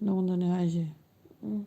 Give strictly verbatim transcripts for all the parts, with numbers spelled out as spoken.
ꯅꯉꯣꯟꯗꯅꯦ ꯍꯥꯏꯁꯦ꯫ ꯎꯝ꯫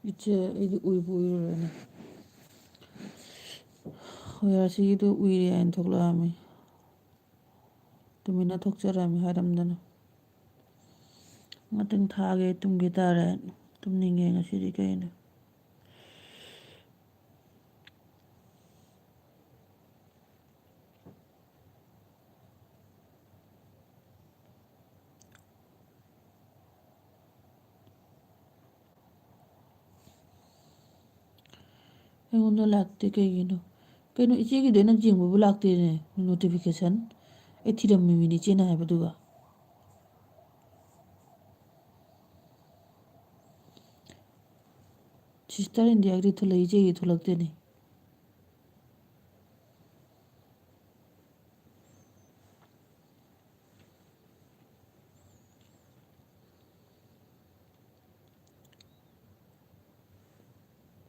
ꯏꯆꯦ, ꯑꯩꯗꯤ ꯎꯏꯕꯨ ꯎꯏꯔꯨꯔꯦꯅꯦ꯫ ꯍꯣꯏ, ꯑꯁꯤꯒꯤꯗꯨ ꯎꯏꯔꯦ ꯍꯥꯏꯅ ꯊꯣꯛꯂꯛꯑꯝꯃꯤ꯫ ꯇꯨꯃꯤꯟꯅ ꯊꯣꯛꯆꯔꯝꯃꯤ ꯍꯥꯏꯔꯝꯗꯅ꯫ ꯉꯥꯛꯇꯪ ꯊꯥꯒꯦ, ꯇꯨꯝꯒꯦ ꯇꯥꯔꯦ꯫ ꯇꯨꯝꯅꯤꯡꯉꯦ ꯉꯁꯤꯗꯤ ꯀꯩꯅꯣ꯫ ꯑꯩꯉꯣꯟꯗ ꯂꯥꯛꯇꯦ ꯀꯩꯒꯤꯅꯣ? ꯀꯩꯅꯣ, ꯏꯆꯦꯒꯤꯗ ꯑꯩꯅ ꯌꯦꯡꯕꯕꯨ ꯂꯥꯛꯇꯦꯅꯦ notification꯫ ꯑꯩ ꯊꯤꯔꯝꯃꯤꯃꯤꯅꯦ ꯏꯆꯦꯅ ꯍꯥꯏꯕꯗꯨꯒ꯫ Sister Indiaꯒꯤꯗꯤ ꯊꯣꯛꯂꯛꯏ, ꯏꯆꯦꯒꯤ ꯊꯣꯛꯂꯛꯇꯦꯅꯦ꯫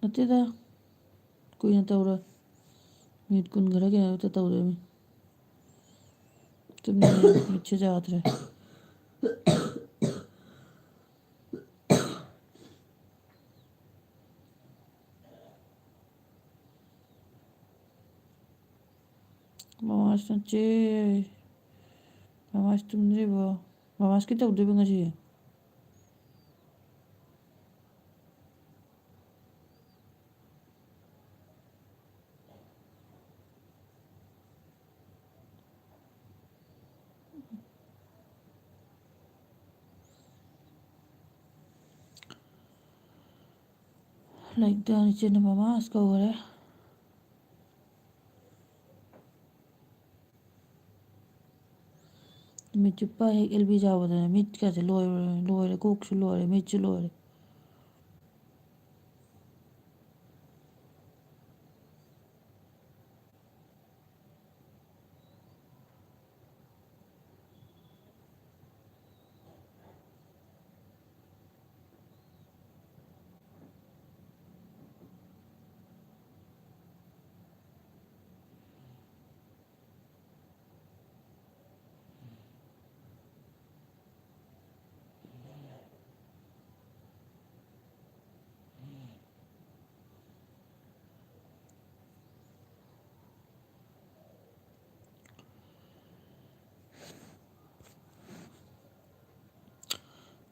ꯅꯠꯇꯦꯗ, ꯀꯨꯏꯅ ꯇꯧꯔꯣꯏ꯫ ꯃꯤꯅꯤꯠ ꯀꯨꯟ ꯈꯔ ꯀꯩꯅꯣ ꯈꯛꯇ ꯇꯧꯗꯣꯏꯅꯤ꯫ ꯇꯨꯝꯅꯤꯡꯉꯦ, ꯃꯤꯠꯁꯦ ꯌꯥꯗ꯭ꯔꯦ꯫ ꯃꯃꯥꯁ ꯅꯠꯇꯦ꯫ ꯃꯃꯥꯁ ꯇꯨꯝꯗ꯭ꯔꯤꯕꯣ? ꯃꯃꯥꯁ ꯀꯩ ꯇꯧꯗꯣꯏꯕ ꯉꯁꯤ? ꯂꯥꯏꯔꯤꯛ ꯇꯝ ꯏꯆꯦꯅ ꯃꯃꯥ ꯑꯁ ꯀꯧꯈꯔꯦ꯫ ꯅꯨꯃꯤꯠ ꯆꯨꯞꯄ ꯍꯦꯛ ꯑꯦꯜ ꯕꯤ ꯆꯥꯎꯕꯗꯅ ꯃꯤꯠꯀꯁꯦ ꯂꯣꯏꯔꯦ, ꯂꯣꯏꯔꯦ, ꯀꯣꯛꯁꯨ ꯂꯣꯏꯔꯦ, ꯃꯤꯠꯁꯨ ꯂꯣꯏꯔꯦ꯫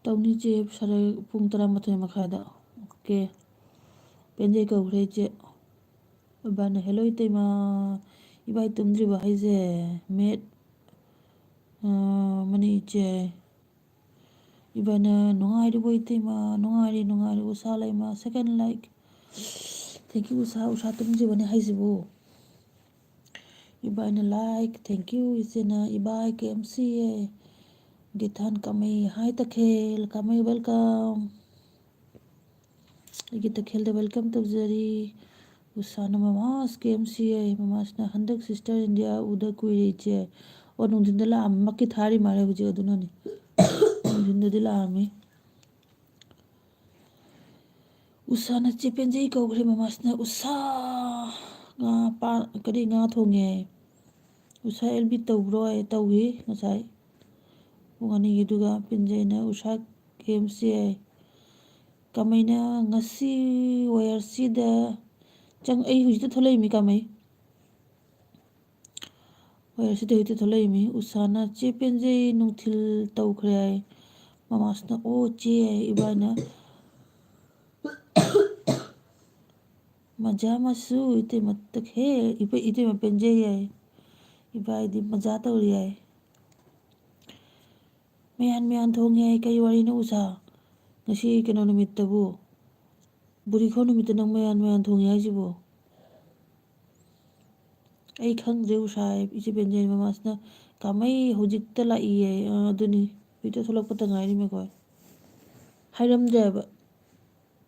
ꯇꯧꯅꯤ ꯏꯆꯦ, ꯁꯥꯔ, ꯄꯨꯡ ꯇꯔꯥꯃꯥꯊꯣꯏ ꯃꯈꯥꯏꯗ꯫ ꯑꯣꯀꯦ꯫ ꯄꯦꯟꯖꯩ ꯀꯧꯈ꯭ꯔꯦ ꯏꯆꯦ꯫ ꯏꯕꯥꯅ, "ꯍꯦꯜꯂꯣ ꯏꯇꯩꯃ, ꯏꯕꯥꯏ ꯇꯨꯝꯗ꯭ꯔꯤꯕ ꯍꯥꯏꯁꯦ?" ꯃꯦꯠ, ꯑ, ꯃꯅꯤ ꯏꯆꯦ꯫ ꯏꯕꯥꯅ, "ꯅꯨꯡꯉꯥꯏꯔꯤꯕꯣ ꯏꯇꯩꯃ?" "ꯅꯨꯡꯉꯥꯏꯔꯤ, ꯅꯨꯡꯉꯥꯏꯔꯤ ꯎꯁꯥ ꯂꯩꯃ꯫ Second like꯫ Thank you ꯎꯁꯥ, ꯎꯁꯥ ꯇꯨꯝꯗ꯭ꯔꯤꯕꯅꯦ ꯍꯥꯏꯁꯤꯕꯨ?" ꯏꯕꯥꯏꯅ like, thank you ꯏꯆꯦꯅ꯫ ꯏꯕꯥꯏ ꯀꯦ ꯑꯦꯝ ꯁꯤ ꯑꯦ꯫ ꯒꯤꯊꯥꯟ ꯀꯥꯃꯩ, hi ꯇꯈꯦꯜ ꯀꯥꯃꯩ, welcome꯫ ꯑꯩꯒꯤ ꯇꯈꯦꯜꯗ welcome ꯇꯧꯖꯔꯤ꯫ ꯎꯁꯥꯅ ꯃꯃꯥꯁ ꯀꯦ ꯑꯦꯝ ꯁꯤ ꯑꯦ, ꯃꯃꯥꯁꯅ ꯍꯟꯗꯛ sister India ꯎꯗ ꯀꯨꯏꯔꯦ ꯏꯆꯦ꯫ ꯑꯣ, ꯅꯨꯡꯊꯤꯟꯗ ꯂꯥꯛꯑꯝꯃꯤ, ꯃꯛꯀꯤ ꯊꯥꯔꯤ ꯃꯥꯜꯂꯦ ꯍꯧꯖꯤꯛ, ꯑꯗꯨꯅꯅꯤ꯫ ꯅꯨꯡꯊꯤꯟꯗꯗꯤ ꯂꯥꯛꯑꯝꯃꯤ꯫ ꯎꯁꯥꯅ ꯆꯦ ꯄꯦꯟꯖꯩ ꯀꯧꯈ꯭ꯔꯦ꯫ ꯃꯃꯥꯁꯤꯅ, "ꯎꯁꯥ, ꯉꯥ ꯄꯥ-, ꯀꯔꯤ ꯉꯥ ꯊꯣꯡꯉꯦ?" "ꯎꯁꯥ ꯑꯦꯜ ꯕꯤ ꯇꯧꯕ꯭ꯔꯣ?" ꯍꯥꯏ, "ꯇꯧꯏ ꯉꯁꯥꯏ ꯄꯨꯡ ꯑꯅꯤꯒꯤ꯫" ꯑꯗꯨꯒ ꯄꯦꯟꯖꯩꯅ, "ꯎꯁꯥ ꯀꯦ ꯑꯦꯝ ꯁꯤ" ꯍꯥꯏ꯫ ꯀꯥꯃꯩꯅ, "ꯉꯁꯤ ꯋꯥꯏ ꯑꯥꯔ ꯁꯤꯗ ꯆꯪ-, ꯑꯩ ꯍꯧꯖꯤꯛꯇ ꯊꯣꯛꯂꯛꯏꯃꯤ ꯀꯥꯃꯩ꯫ ꯋꯥꯏ ꯑꯥꯔ ꯁꯤꯗ ꯍꯧꯖꯤꯛꯇ ꯊꯣꯛꯂꯛꯏꯃꯤ꯫" ꯎꯁꯥꯅ, "ꯆꯦ ꯄꯦꯟꯖꯩ ꯅꯨꯡꯊꯤꯜ ꯇꯧꯈ꯭ꯔꯦ" ꯍꯥꯏ꯫ ꯃꯃꯥꯁꯤꯅ, "ꯑꯣ ꯆꯦ" ꯍꯥꯏ꯫ ꯏꯕꯥꯏꯅ, "ꯃꯖꯥ ꯃꯁꯨ ꯏꯇꯩꯃ ꯇꯛꯈꯦ, ꯏꯄꯩ-, ꯏꯇꯩꯃ ꯄꯦꯟꯖꯩ" ꯍꯥꯏ꯫ ꯏꯕꯥꯏꯗꯤ ꯃꯖꯥ ꯇꯧꯔꯤ ꯍꯥꯏ꯫ "ꯃꯌꯥꯟ ꯃꯌꯥꯟ ꯊꯣꯡꯉꯦ ꯍꯥꯏ, ꯀꯔꯤ ꯋꯥꯔꯤꯅꯣ ꯎꯁꯥ? ꯉꯁꯤ ꯀꯩꯅꯣ ꯅꯨꯃꯤꯠꯇꯕꯨ, ꯕꯨꯔꯤꯈꯣ ꯅꯨꯃꯤꯠꯇ ꯅꯪ ꯃꯌꯥꯟ ꯃꯌꯥꯟ ꯊꯣꯡꯉꯦ ꯍꯥꯏꯁꯤꯕꯨ?" "ꯑꯩ ꯈꯪꯗ꯭ꯔꯦ ꯎꯁꯥ" ꯍꯥꯏ꯫ ꯏꯆꯦ ꯄꯦꯟꯖꯩ ꯃꯃꯥꯁꯤꯅ, "ꯀꯥꯃꯩ ꯍꯧꯖꯤꯛꯇ ꯂꯥꯛꯏꯌꯦ꯫" "ꯑꯥ, ꯑꯗꯨꯅꯤ, ꯍꯧꯖꯤꯛꯇ ꯊꯣꯛꯂꯛꯄꯗ ꯉꯥꯏꯔꯤꯃꯦ ꯑꯩꯈꯣꯏ꯫" ꯍꯥꯏꯔꯝꯗ꯭ꯔꯦꯕ꯫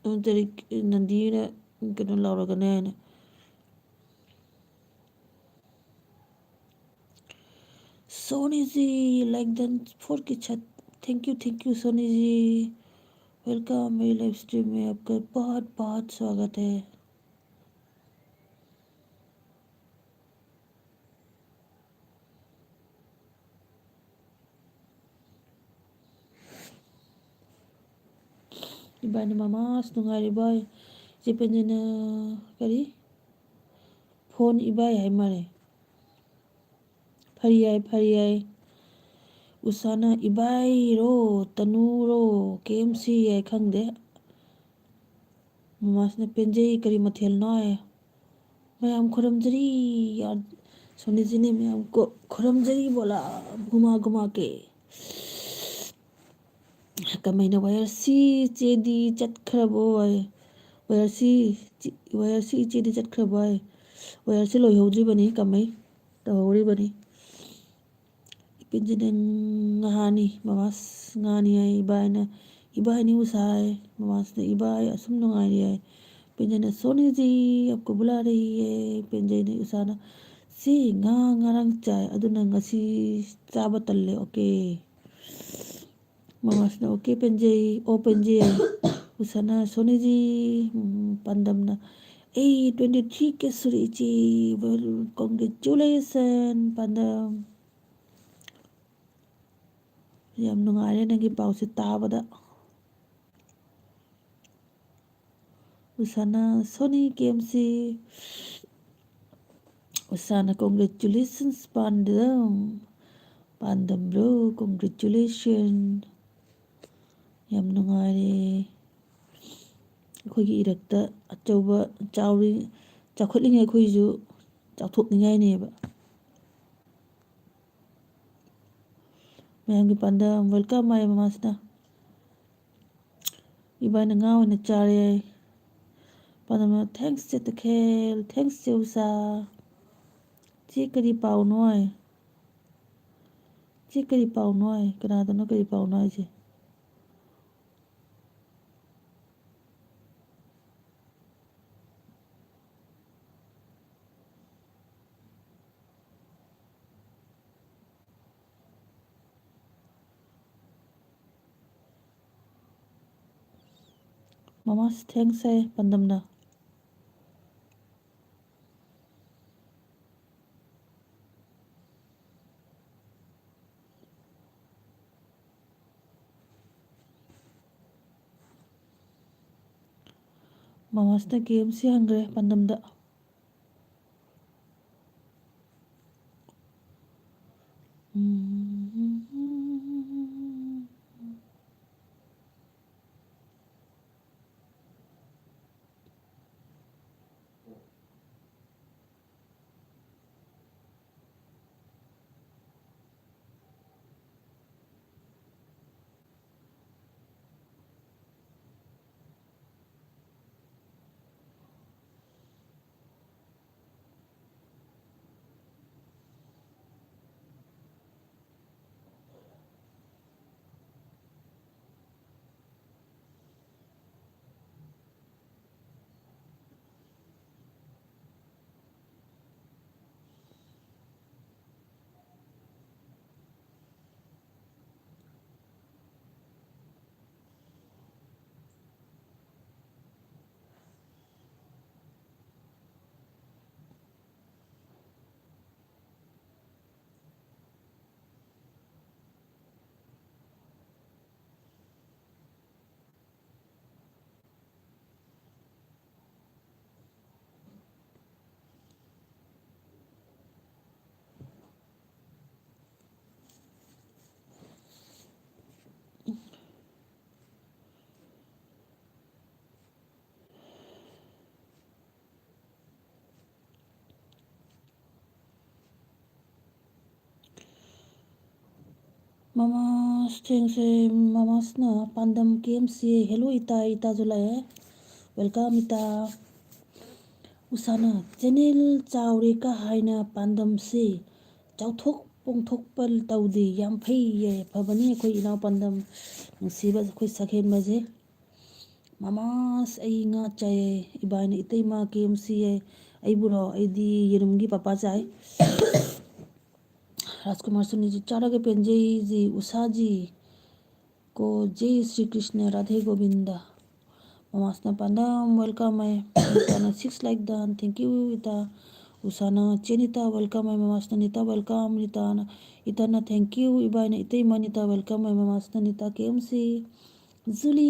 ꯅꯠꯇ꯭ꯔꯗꯤ ꯅꯟꯗꯤꯅ ꯀꯩꯅꯣ ꯂꯥꯎꯔꯒꯅꯦ ꯍꯥꯏꯅ꯫ Soni ji, like done for की छत। Thank you, thank you Soni ji. Welcome मेरी live stream में, आपका बहुत बहुत स्वागत है। ꯏꯕꯥꯅꯤ ꯃꯃꯥꯁ ꯅꯨꯡꯉꯥꯏꯔꯤꯕꯣꯏ꯫ ꯏꯆꯦ ꯄꯦꯟꯖꯅ ꯀꯔꯤ? ꯐꯣꯟ ꯏꯕꯥꯏ ꯍꯥꯏ ꯃꯥꯜꯂꯦ꯫ ꯐꯔꯤ ꯍꯥꯏ, ꯐꯔꯤ ꯍꯥꯏ꯫ ꯎꯁꯥꯅ ꯏꯕꯥꯏꯔꯣ, ꯇꯅꯨꯔꯣ, ꯀꯦ ꯑꯦꯝ ꯁꯤ ꯍꯥꯏ ꯈꯪꯗꯦ꯫ ꯃꯃꯥꯁꯤꯅ ꯄꯦꯟꯖꯩ ꯀꯔꯤ ꯃꯊꯦꯜꯅꯣ ꯍꯥꯏ꯫ ꯃꯌꯥꯝ ꯈꯨꯔꯨꯝꯖꯔꯤ꯫ ꯌꯥ-, ꯁꯣꯅꯤꯖꯤꯅꯦ ꯃꯌꯥꯝ ꯀꯣ-, ꯈꯨꯔꯨꯝꯖꯔꯤ ꯕꯣꯂꯥ ꯒꯨꯃꯥ ꯒꯨꯃꯥ ꯀꯦ꯫ ꯀꯃꯩꯅ ꯋꯥꯏ ꯑꯥꯔ ꯁꯤ ꯆꯦꯗꯤ ꯆꯠꯈ꯭ꯔꯕꯣ ꯍꯥꯏ꯫ ꯋꯥꯏ ꯑꯥꯔ ꯁꯤ ꯆꯦ-, ꯋꯥꯏ ꯑꯥꯔ ꯁꯤ ꯏꯆꯦꯗꯤ ꯆꯠꯈ꯭ꯔꯕꯣ ꯍꯥꯏ꯫ ꯋꯥꯏ ꯑꯥꯔ ꯁꯤ ꯂꯣꯏꯍꯧꯗ꯭ꯔꯤꯕꯅꯤ ꯀꯃꯩ꯫ ꯇꯧꯍꯧꯔꯤꯕꯅꯤ꯫ ꯏꯄꯦꯟꯁꯤꯅ ꯉꯥꯅꯤ, ꯃꯃꯥꯁ ꯉꯥꯅꯤ ꯍꯥꯏ, ꯏꯕꯥꯏꯅ, ꯏꯕꯥꯏꯅꯤ ꯎꯁꯥ ꯍꯥꯏ, ꯃꯃꯥꯁꯤꯅ ꯏꯕꯥꯏ ꯑꯁꯨꯝ ꯅꯨꯡꯉꯥꯏꯔꯤ ꯍꯥꯏ꯫ ꯏꯄꯦꯟꯁꯤꯅ "सोनी जी आपको बुला रही है"꯫ ꯏꯄꯦꯟꯁꯤꯅ ꯎꯁꯥꯅ "ꯁꯤ ꯉꯥ ꯉꯔꯥꯡ ꯆꯥꯏ, ꯑꯗꯨꯅ ꯉꯁꯤ ꯆꯥꯕ ꯇꯜꯂꯦ, ꯑꯣꯀꯦ"꯫ ꯃꯃꯥꯁꯤꯅ "ꯑꯣꯀꯦ ꯄꯦꯟꯖꯩ, ꯑꯣ ꯄꯦꯟꯖꯩ" ꯍꯥꯏ꯫ ꯁꯅꯥ ꯁꯣꯅꯤꯖꯤ, ꯎꯝ, ꯄꯥꯟꯗꯝꯅ, "ꯑꯩ twenty three K ꯁꯨꯔꯦ ꯏꯆꯦ, well, congratulation ꯄꯥꯟꯗꯝ꯫ ꯌꯥꯝ ꯅꯨꯡꯉꯥꯏꯔꯦ ꯅꯪꯒꯤ ꯄꯥꯎꯁꯦ ꯇꯥꯕꯗ꯫" ꯎꯁꯥꯅ ꯁꯣꯅꯤ ꯀꯦꯝꯁꯤ꯫ ꯎꯁꯥꯅ congratulations ꯄꯥꯟꯗꯝ꯫ ꯄꯥꯟꯗꯝ bro, congratulation꯫ ꯌꯥꯝ ꯅꯨꯡꯉꯥꯏꯔꯦ꯫ ꯑꯩꯈꯣꯏꯒꯤ ꯏꯔꯛꯇ ꯑꯆꯧꯕ ꯆꯥꯎꯔꯤ-, ꯆꯥꯎꯈꯠꯂꯤꯉꯩ ꯑꯩꯈꯣꯏꯁꯨ ꯆꯥꯎꯊꯣꯛꯅꯤꯡꯉꯥꯏꯅꯦꯕ꯫ ꯃꯌꯥꯝꯒꯤ ꯄꯥꯟꯗꯝ꯫ Welcome ꯍꯥꯏ ꯃꯃꯥꯁꯤꯅ꯫ ꯏꯕꯥꯅꯤ ꯉꯥ ꯑꯣꯏꯅ ꯆꯥꯔꯦ꯫ ꯄꯥꯟꯗꯝꯅ, "Thanks ꯆꯦ ꯇꯈꯦꯜ, thanks ꯆꯦ ꯎꯁꯥ꯫" ꯆꯦ ꯀꯔꯤ ꯄꯥꯎꯅꯣ ꯍꯥꯏ? ꯆꯦ ꯀꯔꯤ ꯄꯥꯎꯅꯣ ꯍꯥꯏ? ꯀꯅꯥꯗꯅꯣ ꯀꯔꯤ ꯄꯥꯎꯅꯣ ꯍꯥꯏꯁꯦ? ꯃꯃꯥꯁꯤ thanks ꯍꯥꯏ ꯄꯥꯟꯗꯝꯅ꯫ ꯃꯃꯥꯁꯤꯅ ꯀꯦꯝꯁꯤ ꯍꯪꯈ꯭ꯔꯦ ꯄꯥꯟꯗꯝꯗ꯫ ꯃꯃꯥꯁ ꯊꯦꯡꯁꯦ꯫ ꯃꯃꯥꯁꯅ ꯄꯥꯟꯗꯝ ꯀꯦ ꯑꯦꯝ ꯁꯤ꯫ ꯍꯦꯜꯂꯣ ꯏꯇꯥ, ꯏꯇꯥꯁꯨ ꯂꯥꯛꯑꯦ꯫ ꯋꯦꯜꯀꯝ ꯏꯇꯥ꯫ ꯎꯁꯥꯅ ꯆꯦꯅꯦꯜ ꯆꯥꯎꯔꯦ ꯀ ꯍꯥꯏꯅ ꯄꯥꯟꯗꯝꯁꯦ ꯆꯥꯎꯊꯣꯛ ꯄꯣꯡꯊꯣꯛꯄ ꯇꯧꯗꯦ꯫ ꯌꯥꯝ ꯐꯩꯌꯦ, ꯐꯕꯅꯤ ꯑꯩꯈꯣꯏ ꯏꯅꯥꯎ ꯄꯥꯟꯗꯝ ꯅꯨꯡꯁꯤꯕ ꯑꯩꯈꯣꯏ ꯁꯛꯍꯦꯟꯕꯁꯦ꯫ ꯃꯃꯥꯁ ꯑꯩ ꯉꯥ ꯆꯥꯏꯌꯦ꯫ ꯏꯕꯥꯏꯅ ꯏꯇꯩꯃ ꯀꯦ ꯑꯦꯝ ꯁꯤ ꯌꯦ꯫ ꯑꯩꯕꯨꯔꯣ? ꯑꯩꯗꯤ ꯌꯦꯔꯨꯝꯒꯤ ꯄꯄꯥ ꯆꯥꯏ꯫ ꯔꯥꯖꯀꯨꯃꯥꯔ ꯁꯨꯅꯤꯖꯤ ꯆꯥꯔꯒ ꯄꯦꯟꯖꯩ ꯖꯤ ꯎꯁꯥꯖꯤ꯫ ꯀꯣ ꯖꯦ ꯁ꯭ꯔꯤ ꯀ꯭ꯔꯤꯁꯅ ꯔꯥꯙꯦ ꯒꯣꯕꯤꯟꯗ꯫ ꯃꯃꯥꯁꯅ ꯄꯥꯟꯗꯝ ꯋꯦꯜꯀꯝ ꯍꯥꯏ꯫ ꯎꯁꯥꯅ ꯁꯤꯛꯁ ꯂꯥꯏꯛ ꯗꯥꯟ, ꯊꯦꯡꯀ꯭ꯌꯨ ꯏꯇꯥ꯫ ꯎꯁꯥꯅ ꯆꯦ ꯅꯤꯇꯥ ꯋꯦꯜꯀꯝ ꯍꯥꯏ꯫ ꯃꯃꯥꯁꯅ Nita welcome. ꯅꯤꯇꯥꯅ, ꯏꯇꯥꯅ thank you. ꯏꯕꯥꯏꯅ ꯏꯇꯩꯃ Nita welcome ꯍꯥꯏ꯫ ꯃꯃꯥꯁꯅ ꯅꯤꯇꯥ ꯀꯦ ꯑꯦꯝ ꯁꯤ꯫ ꯖꯨꯂꯤ,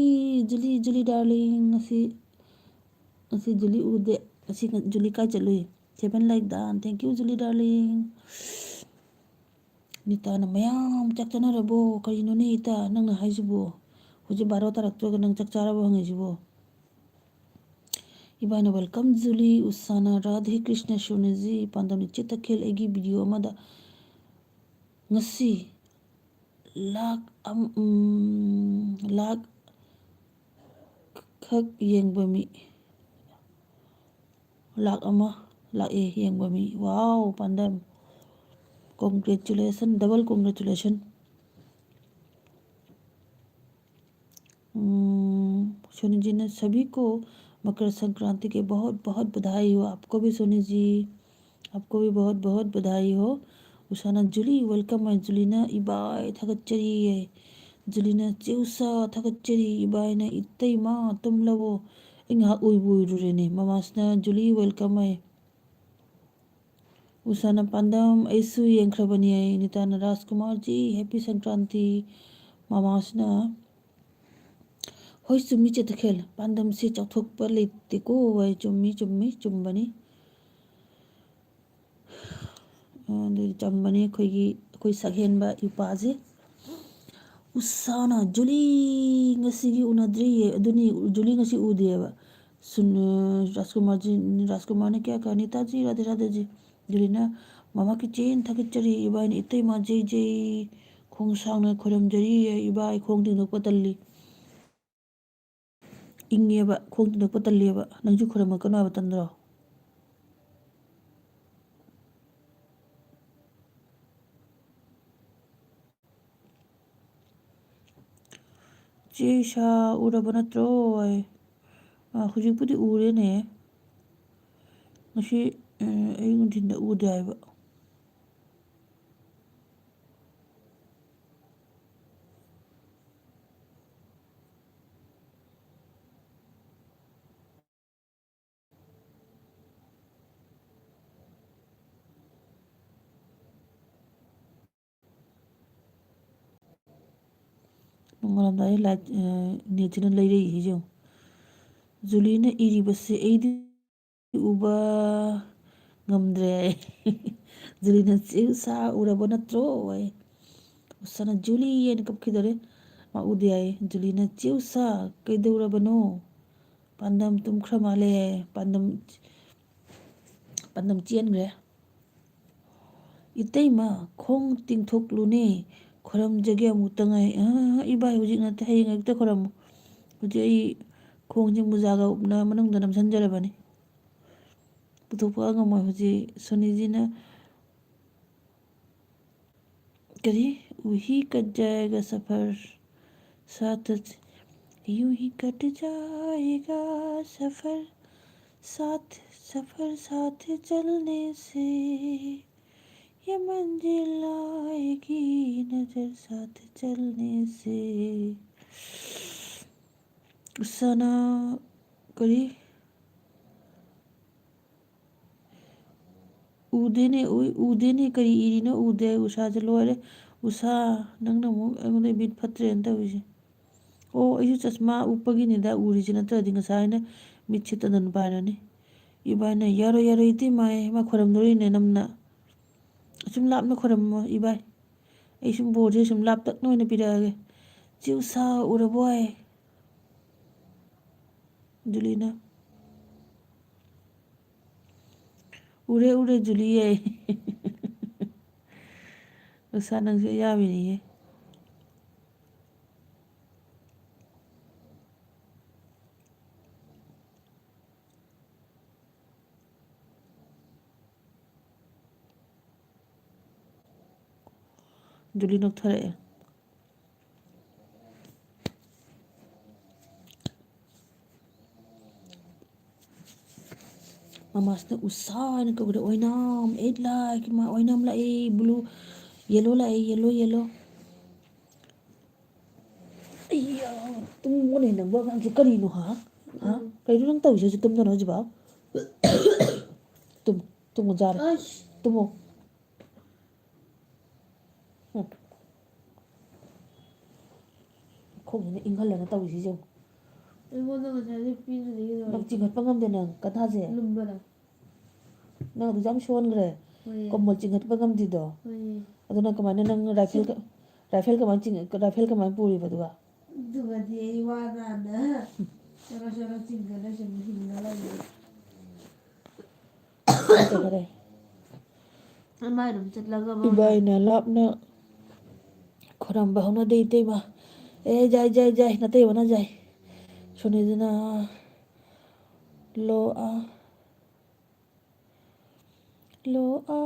ꯖꯨꯂꯤ, ꯖꯨꯂꯤ ꯗꯥꯔꯂꯤꯡ, ꯉꯁꯤ, ꯉꯁꯤ ꯖꯨꯂꯤ ꯎꯗꯦ꯫ ꯉꯁꯤ ꯖꯨꯂꯤ ꯀꯥꯏ ꯆꯠꯂꯨꯏ? Seven like done, thank you Julie darling. ꯅꯤꯇꯥꯅ ꯃꯌꯥꯝ ꯆꯥꯛ ꯆꯥꯅꯔꯕꯣ? ꯀꯔꯤꯅꯣꯅꯦ ꯏꯇꯥ ꯅꯪꯅ ꯍꯥꯏꯁꯤꯕꯣ? ꯍꯧꯖꯤꯛ ꯕꯥꯔꯣ ꯇꯥꯔꯛꯇ꯭ꯔꯒ ꯅꯪ ꯆꯥꯛ ꯆꯥꯔꯕꯣ ꯍꯪꯉꯤꯁꯤꯕꯣ? ꯏꯕꯥꯏꯅ ꯋꯦꯜꯀꯝ ꯖꯨꯂꯤ, ꯎꯁꯥꯅ ꯔꯥꯙꯦ ꯀ꯭ꯔꯤꯁꯅ ꯁꯨꯅꯖꯤ꯫ ꯄꯥꯟꯗꯝ ꯏꯆꯦ ꯇꯈꯦꯜ, ꯑꯩꯒꯤ ꯚꯤꯗꯤꯑꯣ ꯑꯃꯗ ꯉꯁꯤ ꯂꯥꯛ ꯑꯝ-, ꯎꯝ, ꯂꯥꯛ ꯈꯛ ꯌꯦꯡꯕ ꯃꯤ, ꯂꯥꯛ ꯑꯃ ꯂꯥꯛꯑꯦ ꯌꯦꯡꯕ ꯃꯤ꯫ ꯋꯥꯎ, ꯄꯥꯟꯗꯝ꯫ Congratulation, double congratulation꯫ हम्म, सोनी जी ने सभी को मकर संक्रांति के बहुत बहुत बधाई हो। आपको भी सोनी जी, आपको भी बहुत बहुत बधाई हो। ꯎꯁꯥꯅ ꯖꯨꯂꯤ ꯋꯦꯜꯀꯝ ꯍꯥꯏ꯫ ꯖꯨꯂꯤꯅ ꯏꯕꯥꯏ ꯊꯥꯒꯠꯆꯔꯤ ꯍꯥꯏ꯫ ꯖꯨꯂꯤꯅ ꯆꯦ ꯎꯁꯥ ꯊꯥꯒꯠꯆꯔꯤ꯫ ꯏꯕꯥꯏꯅ ꯏꯇꯩꯃ ꯇꯨꯝꯂꯕꯣ? ꯑꯩ ꯉꯥꯏꯍꯥꯛ ꯎꯏꯕꯨ ꯎꯏꯔꯨꯔꯦꯅꯦ꯫ ꯃꯃꯥꯁꯅ ꯖꯨꯂꯤ ꯋꯦꯜꯀꯝ ꯍꯥꯏ꯫ ꯎꯁꯥꯅ ꯄꯥꯟꯗꯝ ꯑꯩꯁꯨ ꯌꯦꯡꯈ꯭ꯔꯕꯅꯤ ꯍꯥꯏ꯫ ꯅꯤꯇꯥꯅ ꯔꯥꯖꯀꯨꯃꯥꯔ ꯖꯤ ꯍꯦꯄꯤ ꯁꯪꯀ꯭ꯔꯥꯟꯇꯤ꯫ ꯃꯃꯥꯁꯅ ꯍꯣꯏ ꯆꯨꯝꯃꯤ ꯆꯦ ꯇꯈꯦꯜ, ꯄꯥꯟꯗꯝꯁꯦ ꯆꯥꯎꯊꯣꯛꯄ ꯂꯩꯇꯦꯀꯣ ꯍꯥꯏ꯫ ꯆꯨꯝꯃꯤ, ꯆꯨꯝꯃꯤ, ꯆꯨꯝꯕꯅꯤ꯫ ꯑꯗꯨꯗꯤ ꯆꯝꯕꯅꯤ ꯑꯩꯈꯣꯏꯒꯤ, ꯑꯩꯈꯣꯏ ꯁꯛꯍꯦꯟꯕ ꯏꯄꯥꯁꯦ꯫ ꯎꯁꯥꯅ ꯖꯨꯂꯤ ꯉꯁꯤꯒꯤ ꯎꯅꯗ꯭ꯔꯤꯌꯦ꯫ ꯑꯗꯨꯅꯤ, ꯖꯨꯂꯤ ꯉꯁꯤ ꯎꯗꯦꯕ꯫ ꯁꯨꯟ-, ꯔꯥꯖꯀꯨꯃꯥꯔꯖꯤ, ꯔꯥꯖꯀꯨꯃꯥꯔꯅ ꯀꯌꯥ ꯀꯌꯥ, ꯅꯤꯇꯥꯖꯤ, ꯔꯥꯙꯦ ꯔꯥꯙꯦꯖꯤ꯫ ꯖꯨꯂꯤꯅ ꯃꯃꯥ ꯀꯤꯆꯦꯟ ꯊꯥꯒꯠꯆꯔꯤ, ꯏꯕꯥꯏꯅ ꯏꯇꯩꯃ ꯖꯩ ꯖꯩ꯫ "ꯈꯣꯡ ꯁꯥꯡꯅ ꯈꯣꯏꯔꯝꯖꯔꯤꯌꯦ ꯏꯕꯥꯏ, ꯈꯣꯡ ꯇꯤꯡꯊꯣꯛꯄ ꯇꯜꯂꯤ꯫ ꯏꯪꯉꯦꯕ, ꯈꯣꯡ ꯇꯤꯡꯊꯣꯛꯄ ꯇꯜꯂꯦꯕ꯫ ꯅꯪꯁꯨ ꯈꯣꯏꯔꯝꯃꯛꯀꯅꯣ ꯍꯥꯏꯕ, ꯇꯟꯗ꯭ꯔꯣ?" "ꯆꯦ ꯎꯁꯥ ꯎꯔꯕ ꯅꯠꯇ꯭ꯔꯣ?" ꯍꯥꯏ꯫ ꯑ, ꯍꯧꯖꯤꯛꯄꯨꯗꯤ ꯎꯔꯦꯅꯦ꯫ ꯉꯁꯤ, ꯑ, ꯑꯌꯨꯛ ꯅꯨꯡꯊꯤꯟꯗ ꯎꯗꯦ ꯍꯥꯏꯕ꯫ ꯅꯣꯡꯉꯥꯜꯂꯝꯗꯥꯏꯗ ꯂꯥꯏꯠ, ꯑ, ꯅꯦꯠꯁꯤꯅ ꯂꯩꯔꯛꯏꯁꯦ ꯌꯦꯡꯉꯨ꯫ ꯖꯨꯂꯤꯅ ꯏꯔꯤꯕꯁꯦ ꯑꯩꯗꯤ ꯎꯕ ꯉꯝꯗ꯭ꯔꯦ꯫ ꯖꯨꯂꯤꯅ "ꯆꯦ ꯎꯁꯥ ꯎꯔꯕ ꯅꯠꯇ꯭ꯔꯣ?" ꯍꯥꯏ꯫ ꯎꯁꯥꯅ "ꯖꯨꯂꯤ" ꯍꯥꯏꯅ ꯀꯞꯈꯤꯗꯧꯔꯦ꯫ ꯃꯥ ꯎꯗꯦ ꯍꯥꯏ꯫ ꯖꯨꯂꯤꯅ "ꯆꯦ ꯎꯁꯥ, ꯀꯩꯗꯧꯔꯕꯅꯣ? ꯄꯥꯟꯗꯝ ꯇꯨꯝꯈ꯭ꯔ ꯃꯥꯜꯂꯦ꯫ ꯄꯥꯟꯗꯝ, ꯄꯥꯟꯗꯝ ꯆꯦꯟꯈ꯭ꯔꯦ꯫ "ꯏꯇꯩꯃ, ꯈꯣꯡ ꯇꯤꯡꯊꯣꯛꯂꯨꯅꯦ, ꯈꯣꯏꯔꯝꯖꯒꯦ ꯑꯃꯨꯛꯇ ꯉꯥꯏ꯫" "ꯑ, ꯏꯕꯥꯏ, ꯍꯧꯖꯤꯛ ꯅꯠꯇꯦ, ꯍꯌꯦꯡ ꯑꯌꯨꯛꯇ ꯈꯣꯏꯔꯝꯃꯨ꯫ ꯍꯧꯖꯤꯛ ꯑꯩ ꯈꯣꯡꯁꯦ ꯃꯨꯖꯥꯒ ꯎꯞꯅ ꯃꯅꯨꯡꯗ ꯅꯝꯁꯤꯟꯖꯔꯕꯅꯤ꯫ ꯄꯨꯊꯣꯛꯄ ꯉꯝꯃꯣꯏ ꯍꯧꯖꯤꯛ꯫" ꯁꯣꯅꯤꯖꯤꯅ ꯀꯔꯤ? "ꯎꯍꯤ ꯀꯠ ꯖꯥꯌꯦꯒꯥ ꯁꯐꯔ ꯁꯥꯊ, ꯌꯨ ꯍꯤ ꯀꯠ ꯖꯥꯌꯦꯒꯥ ꯁꯐꯔ ꯁꯥꯊ, ꯁꯐꯔ ꯁꯥꯊ ꯆꯜꯅꯦ ꯁꯦ, ꯌꯦ ꯃꯟꯖꯤꯜ ꯑꯥꯌꯦꯒꯤ ꯅꯖꯔ ꯁꯥꯊ ꯆꯜꯅꯦ ꯁꯦ꯫" ꯎꯁꯥꯅ ꯀꯔꯤ? ꯎꯗꯦꯅꯦ, ꯎꯏ, ꯎꯗꯦꯅꯦ, ꯀꯔꯤ ꯏꯔꯤꯅꯣ ꯎꯗꯦ꯫ ꯎꯁꯥꯁꯦ ꯂꯣꯏꯔꯦ꯫ ꯎꯁꯥ, ꯅꯪꯅ ꯑꯃꯨꯛ ꯑꯩꯉꯣꯟꯗ ꯃꯤꯠ ꯐꯠꯇ꯭ꯔꯦꯅ ꯇꯧꯔꯤꯁꯦ꯫ ꯑꯣ, ꯑꯩꯁꯨ ꯆꯁꯃꯥ ꯎꯞꯄꯒꯤꯅꯤꯗ ꯎꯔꯤꯁꯦ, ꯅꯠꯇ꯭ꯔꯗꯤ ꯉꯁꯥꯏꯅ ꯃꯤꯠꯁꯦ ꯇꯟꯗꯟ ꯄꯥꯏꯔꯅꯤ꯫ ꯏꯕꯥꯏꯅ, "ꯌꯥꯔꯣꯏ, ꯌꯥꯔꯣꯏ, ꯏꯇꯩꯃꯥꯏ, ꯃꯥ ꯈꯣꯏꯔꯝꯗꯣꯔꯤꯅꯦ ꯅꯝꯅ꯫ ꯁꯨꯝ ꯂꯥꯞꯅ ꯈꯣꯏꯔꯝꯃꯣ ꯏꯕꯥꯏ꯫ ꯑꯩ ꯁꯨꯝ ꯕꯣꯔꯁꯦ ꯁꯨꯝ ꯂꯥꯞꯇꯛꯅ ꯑꯣꯏꯅ ꯄꯤꯔꯛꯑꯒꯦ꯫ ꯆꯦ ꯎꯁꯥ ꯎꯔꯕꯣꯏ?" ꯖꯨꯂꯤꯅ, "ꯎꯔꯦ, ꯎꯔꯦ, ꯖꯨꯂꯤ" ꯍꯥꯏ꯫ ꯎꯁꯥ, ꯅꯪꯁꯨ ꯑꯌꯥꯕꯤꯅꯤꯍꯦ꯫ ꯖꯨꯂꯤ ꯅꯣꯛꯊꯔꯛꯑꯦ꯫ ꯃꯃꯥꯁꯤꯅ ꯎꯁꯥ ꯍꯥꯏꯅ ꯀꯧꯔꯦ꯫ "ꯑꯣꯏꯅꯥꯝ, ꯑꯩꯠ ꯂꯥꯛ, ꯏꯃꯥ, ꯑꯣꯏꯅꯥꯝ ꯂꯥꯛꯑꯦ, blue, yellow ꯂꯥꯛꯑꯦ, yellow, yellow꯫" ꯑꯩꯌꯥ, ꯇꯨꯝꯃꯣꯅꯦ ꯅꯪꯕꯨ ꯑꯉꯥꯡꯁꯦ ꯀꯔꯤꯅꯣ, ꯍꯥ? ꯍꯥ? ꯎꯝ꯫ ꯀꯩꯅꯣ ꯅꯪ ꯇꯧꯔꯤꯁꯦ ꯍꯧꯖꯤꯛ ꯇꯨꯝꯗꯅ ꯍꯧꯖꯤꯛꯐꯥꯎ? ꯇꯨꯝꯃꯣ, ꯇꯨꯝꯃꯣ ꯖꯥꯔꯦ꯫ ꯑꯁ꯫ ꯇꯨꯝꯃꯣ꯫ ꯎꯝ꯫ ꯈꯣꯡꯁꯤꯅ ꯏꯪꯍꯜꯂꯒ ꯇꯧꯔꯤꯁꯤ ꯌꯦꯡꯉꯨ꯫ ꯑꯩꯉꯣꯟꯗ ꯉꯁꯥꯏꯗꯩ ꯄꯤꯗ꯭ꯔꯤꯁꯦ ꯀꯩꯗꯧꯔꯒꯦ? ꯅꯪ ꯆꯤꯡꯈꯠꯄ ꯉꯝꯗꯦ ꯅꯪ ꯀꯟꯊꯥꯁꯦ꯫ ꯂꯨꯝꯕꯅ꯫ ꯅꯪ ꯑꯗꯨꯁꯨ ꯌꯥꯝ ꯁꯣꯟꯈ꯭ꯔꯦ꯫ ꯍꯣꯏꯌꯦ꯫ ꯀꯝꯕꯜ ꯆꯤꯡꯈꯠꯄ ꯉꯝꯗ꯭ꯔꯤꯗꯣ꯫ ꯍꯣꯏꯌꯦ꯫ ꯑꯗꯨꯅ ꯀꯃꯥꯏꯅ ꯅꯪ ꯔꯥꯏꯐꯦꯜ ꯁꯤ ꯀ-, ꯔꯥꯏꯐꯦꯜ ꯀꯃꯥꯏꯅ ꯆꯤꯡ-, ꯔꯥꯏꯐꯦꯜ ꯀꯃꯥꯏꯅ ꯄꯨꯔꯤꯕ ꯑꯗꯨꯒ? ꯑꯗꯨꯒꯗꯤ ꯑꯩ ꯋꯥ ꯅꯥꯅ ꯆꯔꯣ ꯆꯔꯣ ꯆꯤꯡꯗꯅ ꯁꯨꯝ ꯍꯤꯡꯉ ꯂꯩꯌꯦ꯫ ꯀꯥꯏ ꯆꯠꯈꯔꯦ? ꯃꯥꯏ ꯑꯗꯨꯝ ꯆꯠꯂꯒ ꯃꯥ ꯏꯕꯥꯏꯅ ꯂꯥꯞꯅ ꯈꯣꯏꯔꯝꯕ ꯍꯧꯅꯗꯦ ꯏꯇꯩꯃ꯫ ꯑꯦ, ꯖꯥꯏ, ꯖꯥꯏ, ꯖꯥꯏ, ꯅꯇꯩꯃꯅ ꯖꯥꯏ꯫ ꯁꯣꯅꯤꯗꯨꯅ ꯂꯣ ꯑ, ꯂꯣ ꯑ